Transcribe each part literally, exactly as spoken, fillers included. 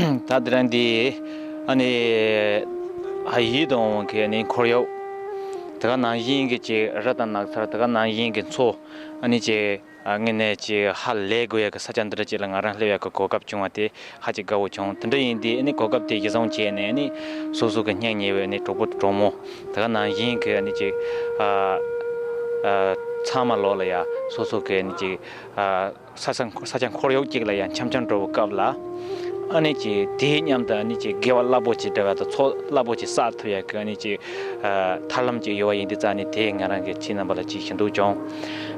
ད་དེ་རིང་འདི་ཨ་ནི་ཨ་ཡིད་དུ་འོང་བའི་ཨ་ནི་འཁོར་ཡུག་དེ་ག་ནང་བཞིན་གྱི་ཅིག་རི་དང་ནགས་ཚལ། དེ་ག་ནང་བཞིན་གྱི་མཚོ། ཨ་ནི་ཅིག་ཨ་དངོས་གནས་ཅིག་ཧ་ལས་དགོས་ཡག་གི་ས་ཆ་འདི་འདྲ་ཅིག་ལ་ང་རང་སླེབས་ཡག་གི་གོ་སྐབས་བྱུང་བ་དེ་ཧ་ཅང་དགའ་བོ་བྱུང་། དེ་འདྲ་ཡིན་དུས་ཨ་ནི་གོ་སྐབས་དེ་གཞི་བཟུང་བྱས་ནས་ཨ་ནི་སོ་སོ་གི་སྙིང་ཉེ་བའི་ཨ་ནི་གྲོགས་པོ་གྲོགས་མོ་དེ་ག་ནང་བཞིན་གྱི་ཨ་ནི་ཅིག་ཨ་ཨ་ཚང་མ་ལོག་ལ་ཡ་སོ་སོ་གི་ཨ་ནི་ཅིག་ཨ་ས་ས་ས་ཆ་འཁོར་ཡུག་ཅིག་ལ་ཡང་འཆམ་འཆམ་འགྲོ་བའི་སྐབས་ལ། ཨ་ནི་ཅིག་དེའི་མཉམ་དུ་ཨ་ནི་ཅིག་དགེ་བ་རླབས་པོ་ཆེ་འདྲ་བ་དང་ཚོགས་རླབས་པོ་ཆེ་བསགས་ཐུབ་ཡག་གི་ཨ་ནི་ཅིག་ཨ་ཐབས་ལམ་ཅིག་ཡོད་པ་ཡིན་དུས་ཙང་ནི་དེ་ང་རང་གི་ཁྱེད་རྣམ་པ་ལ་ཅིག་ཞུ་འདོད་བྱུང་།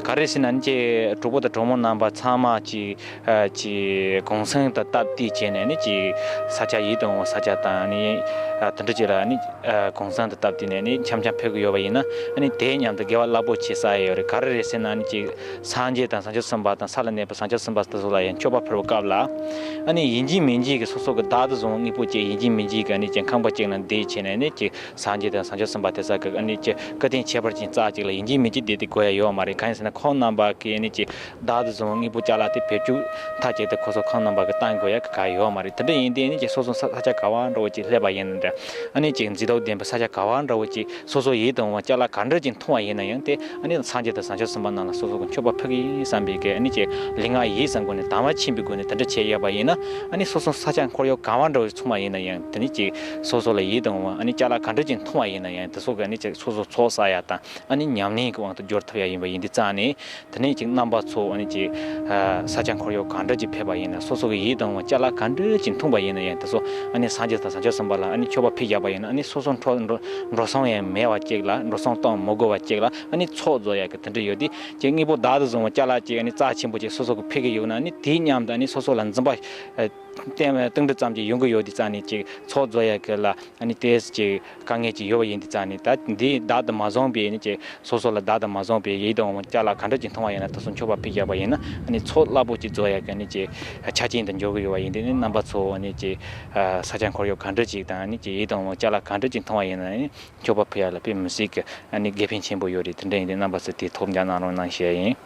ག་རེ་ཟེར་ན་ཨ་ནི་ཅིག་གྲོགས་པོ་དང་གྲོགས་མོ་རྣམ་པ་ཚང་མ་ཅིག་ཨ་ཅིག་གུང་སེང་དང་སྟབས་བསྟུན་བྱས་ནས་ཨ་ནི་ཅིག་ས་ཆ་ཡིད་དུ་འོང་བ་ས་ཆ་དང་ཨ་ནི་ཨ་དེ་འདྲ་ཅིག་ལ་ཨ་ནི་ཨ་གུང་སེང་དང་སྟབས་བསྟུན་ནས་ཨ་ནི་འཆམ་འཆམ་ཕེབས་ཀྱི་ཡོད་པ་ཡིན་ན་ཨ་ནི་དེའི་མཉམ་དུ་དགེ་བ་རླབས་པོ་ཆེ་བསགས་ཡོད་རེད། ག་རེ་རེད་ཟེར་ན་ཨ་ནི་ཅིག་སངས་རྒྱས་དང་བྱང་ཆུབ་སེམས་དཔའ་དང་ས་ལ་གནས་པའི་བྱང་ཆུབ་སེམས་དཔའ་དེ་ཚོ་ལ་ཡང་མཆོད་པ་ཕུལ་བའི་སྐབས་ལ། ཨ་ནི་ཡིན་གཅིག་མིན་གཅིག་གི་སོ་སོ་གི་བདག་ཏུ་བཟུང་བའི་དངོས་པོ་ཅིག་ཡིན་གཅིག་མིན་གཅིག་གི་ཨ་ནི་ཅིག་ཁང་པ་ཅིག་ནང་བསྡད་བྱས་ནས་ཨ་ནི་ཅིག་སངས་རྒྱས་དང་བྱང་ཆུབ་སེམས་དཔའ་དེ་ཚོ་གི་ཨ་ནི་ཅིག་སྐུ་རྟེན་ཁྱད་པར་ཅན་རྩ་ཅིག་ལ་ཡིན་གཅིག་མིན་གཅིག་བསྡད་དེ་དགོས་ཡ་ཡོད་མ་རེད། གང་ཡིན་ཟེར་ན་ཁོང་རྣམ་པ་གི་ཨ་ནི་ཅིག་བདག་ཏུ་བཟུང་བའི་དངོས་པོ་ཅ་ལག་དེ་བེད་སྤྱོད་མཐའ་གཅིག་ཏུ་ཁོ་ཚོ་ཁོང་རྣམ་པ་གི་གཏང་དགོས་ཡ་གི་ག་ཡོད་མ་རེད། དེ་འདྲ་ཡིན་དུས་ཨ་ནི་ཅིག་སོ་སོ་ས་ས་ཆ་ག་བ་འདྲ་བོ་ཅིག་སླེབས་པ་ཡིན་ན་འདྲ། ཨ་ནི་ཅིག་མཛེས་སྡུག་ལྡན་པའི་ས་ཆ་ག་བ་འདྲ་བོ་ཅིག་སོ་སོ་ཡིད་དུ་འོང་བ་ཅ་ལག་ག་འདྲ་ཅིག་མཐོང་བ་ཡིན་ན་ཡང་དེ་ཨ་ནི་སངས་རྒྱས་དང་བྱང་ཆུབ་སེམས་དཔའ་རྣམས་ལ་སོ་སོ་གི་མཆོད་པ་ཕུལ་གི་ཡིན་བསམ་པའི་གི་ཨ་ནི་ཅིག་ལུས་ངག་ཡིད་གསུམ་སྒོ་ནས་དང་བ་ཆེན་པོའི་སྒོ་ནས་དེ་འདྲ་བྱས་ཡོད་པ་ཡིན་ན། ཨ་ནི་སོ་སོ་ས་ཆ་འཁོར་ཡུག་ག་བ་འདྲ་བོ་ཅིག་མཐོང་བ་ཡིན་ན་ཡང་དེ་ནི་ཅིག་སོ་སོ་ལ་ཡིད་དུ་འོང་བ་ཨ་ནི་ཅ་ལག་ག་འདྲ་ཅིག་མཐོང་བ་ཡིན་ན་ཡང་དེ་ཚོ་གི་ཨ་ནི་ཅིག་སོ་སོ་ཚོགས་བསགས་ཡ་དང་ཨ་ནི་ཉམས་ལེན་གྱི་དབང་དུ་འགྱུར་ཐུབ་ཡ་ཡིན་པ་ཡིན་དུས་ཙང་ནས། དེ་ནས་ཅིག་རྣམ་པ་ཚོ་ཨ་ནི་ཅིག་ཨ་ས་ཆ་འཁོར་ཡུག་གང་འདྲ་ཅིག་ཕེབས་པ་ཡིན་ན་སོ་སོ་གི་ཡིད་དུ་འོང་བ་ཅ་ལག་གང་འདྲ་ཅིག་མཐོང་པ་ཡིན་ན་ཡང་དེ་ཚོ་ཨ་ནི་སངས་རྒྱས་དང་བྱང་ཆུབ་སེམས་དཔའ་ལ་ཨ་ནི་མཆོད་པ་ཕུལ་བཞག་པ་ཡིན་ན་ཨ་ནི་སོ་སོ་འགྲོ་འགྲོ་འགྲོ་སོང་ཡང་མེད་པ་ཅིག་ལ་འགྲོ་སོང་གཏོང་མི་དགོས་པ་ཅིག་ལ་ཨ་ནི་ཚོགས་རྫོགས་ཡག་གི་དེ་འདྲ་ཡོད་དུས་ཅིག་དངོས་པོ་བདག་ཏུ་བཟུང་བ་ཅ་ལག་ཅིག་ཨ་ནི་རྩ་ཆེན་པོ་ཅིག་སོ་སོ་གི་ཕུལ་གི་ཡོད་ན་ཨ་ནི་དེའི་མཉམ་དུ་ཨ་ནི་སོ་སོ་ལ་འཛིན་པ་ཨ་བསྟན་བསྟན་འགྲོ་ཙམ་ཅིག་ཡོང་གི་ཡོད་དུས་ཙང་ནས་ཅིག་ཚོགས་རྫོགས་ཡག་གི་ལ། ཨ་ནི་དེས་ཀྱི་དཀའ་ངལ་ཅིག་ཡོད་པ་ཡིན་དུས་ཙང་ནས་ད་འདི་བདག་ཏུ་མ་བཟུང་པའི་ཨ་ནི་ཅིག་སོ་སོ་ལ་བདག་ཏུ་མ་བཟུང་པའི་ཡིད་དུ་འོང་བ་ཅ་ལག་ག་འདྲ་ཅིག་མཐོང་བ་ཡིན་ན་དེ་ཚོ་མཆོད་པ་ཕུལ་བཞག་པ་ཡིན་ན་ཨ་ནི་ཚོགས་རླབས་པོ་ཅིག་རྫོགས་ཡག་གི་ཨ་ནི་ཅིག་ཆ་རྐྱེན་དུ་འགྱུར་གི་ཡོད་པ་ཡིན་དུས་ནི་རྣམ་པ་ཚོ་ཨ་ནི་ཅིག་ས་ཆ་འཁོར་ཡུག་ག་འདྲ་ཅིག་དང་ཨ་ནི་ཅིག་ཡིད་དུ་འོང་བ་ཅ་ལག་ག་འདྲ་ཅིག་མཐོང་བ་ཡིན་ན་ཨ་ནི་མཆོད་པ་ཕུལ་ཡག་ལ་དཔེ་མི་སྲིད་ཀྱི་ཨ་ནི་དགེ་ཕན་ཆེན་པོ་ཡོད་རེད། དེ་འདྲ་ཡིན་དུས་རྣམ་པ་ཚོ་དེ་ཐུགས་མཇལ་གནང་རོགས་གནང་ཞུ་ཡ་ཡིན།